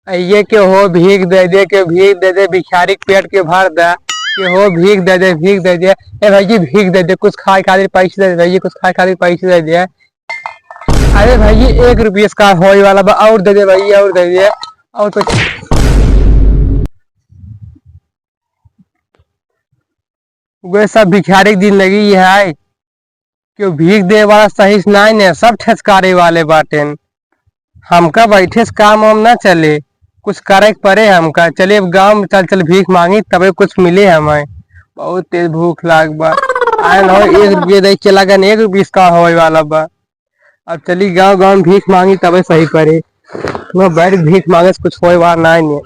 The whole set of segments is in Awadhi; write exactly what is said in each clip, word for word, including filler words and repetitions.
ये के हो भीख दे दे, के भीख दे दे, भिखारी के पेट के भर दे, के हो भीख दे दे, भीख दे दे। ए भैया भीख दे दे, कुछ खाए खातिर पैसे दे दे भैया, कुछ खाए खातिर पैसे दे दे। अरे भैया एक रुपये से का होए वाला बा, और दे दे भैया, और दे दे, और तो वे सब भिखारी के जिंदगी है। केहू भीख देवे वाला सही से नाई ने, सब ठेसकारे वाले बाटेन। हमका बैठे से काम वाम ना चले, कुछ करे के पड़े हमका। चलिए अब गाँव में चल चल भीख मांगी, तबे कुछ मिले हमें। बहुत तेज भूख लाग बा। आए न हो, एक रुपये दे के चला गन, एक रुपये से का होए वाला बा। अब चली गाँव गाँव में भीख मांगी, तबे सही पड़े। न बैठ भीख मांगे से कुछ होए वाला नाई ने।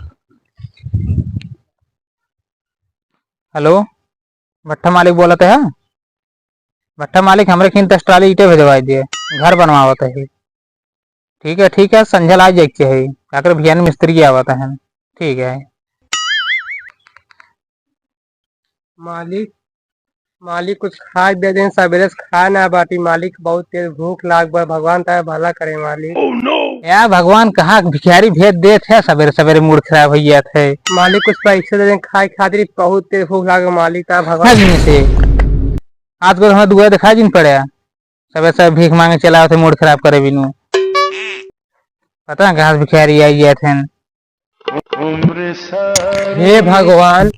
हेलो, भट्ठा मालिक बोलत है? भट्ठा मालिक, हमरे खीन दस ट्राली ईंटे भेजवाई दिए, घर बनवावत है। ठीक है, ठीक है, संझल आ जाए के है, आकर भियान मिस्त्री आवत है। ठीक है। मालिक, मालिक, कुछ खाए दे दें, सबेरे से खाए ना बाटी मालिक, बहुत तेज भूख लाग बा, भगवान तारा भला करे मालिक। Oh no! यार भगवान कहाँ भिखारी भेज देत है, सबेरे सबेरे मूड खराब हो जात है। मालिक, कुछ पैसे दे दें खाए खातिर, बहुत तेज भूख लाग बा मालिक, तारा भगवान। भाग यहाँ से। आज को हमें दुआ दिखा जिन पड़े, सबेरे सबेरे भीख मांगे चला होते, मूड खराब करे बिनु। पता है कहाँ से भिखारी आई जात हैं। हे भगवान,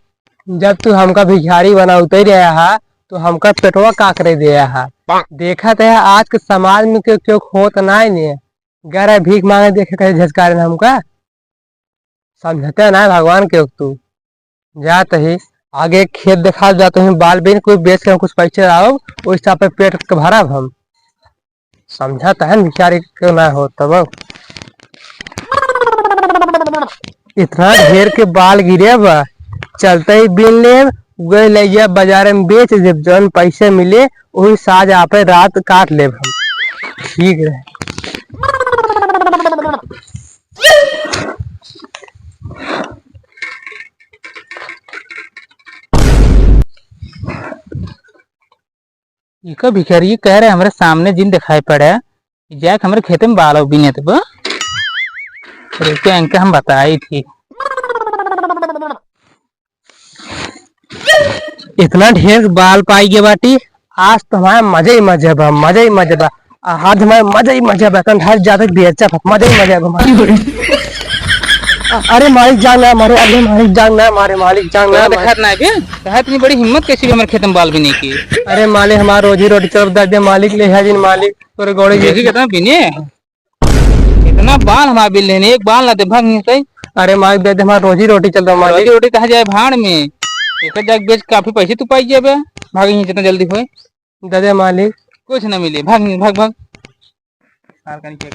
जब तू हमका भिखारी बनावते रहा हा, तो हमका पेटवा का करे दे हा। देखत है आज के समाज में क्यों क्यों होत नाई ने, गरा भीख मांगे देखे कहे झजकारे न हमका। समझते ना भगवान के तू। जात ही आगे खेत देखा जात ही, बाल बीन कोई बेच के कुछ पैसे आओ, ओइ हिसाब पे पेट के भरब हम। समझत है भिखारी के ना हो तब। इतना ढेर के बाल गिरे बा, चलते ही बीन लेब, गए ले जा बाजार में बेच देब, जौन पैसे मिले वही साज आपे रात काट लेब हम। ठीक रहे। इका भिखारी कह रहे, हमरे सामने जिन दिखाई पड़े, जाके हमरे खेते में बाल बिने तो बा। रुके, इनके हम बताई थी। इतना ढेर बाल पाई गए बाटी, आज तो हमारा मजा ही मजा बा, मजा ही मजा बा। आ, आज हमारे मजा ही मजा बा, तन हर जाते बेचा फक, मजा ही मजा बा हमारे। अ-, अरे मालिक जान ना मारे, अरे मालिक जान ना मारे, मालिक जान ना तोरा मारे। देखात ना बे, कहा इतनी बड़ी हिम्मत कैसी भी हमारे खेत में बाल बिने की? अरे मालिक, हमारा रोजी रोटी चल दे दे मालिक, ले है जिन मालिक, तोरे गोड़े देखी जी। कितना बिने, इतना बाल हमारे बिल लेने, एक बाल ना दे भाग नहीं सही। अरे मालिक दे दे, हमारा रोजी रोटी चल रहा मालिक। रोजी रोटी कहाँ जाए भाड़ में, एक जाके बेच काफी पैसे तू पाई जाबे, भाग नहीं जितना जल्दी होए। दे दे मालिक। कुछ ना मिले, भाग, भाग, भाग। सार का नीचे।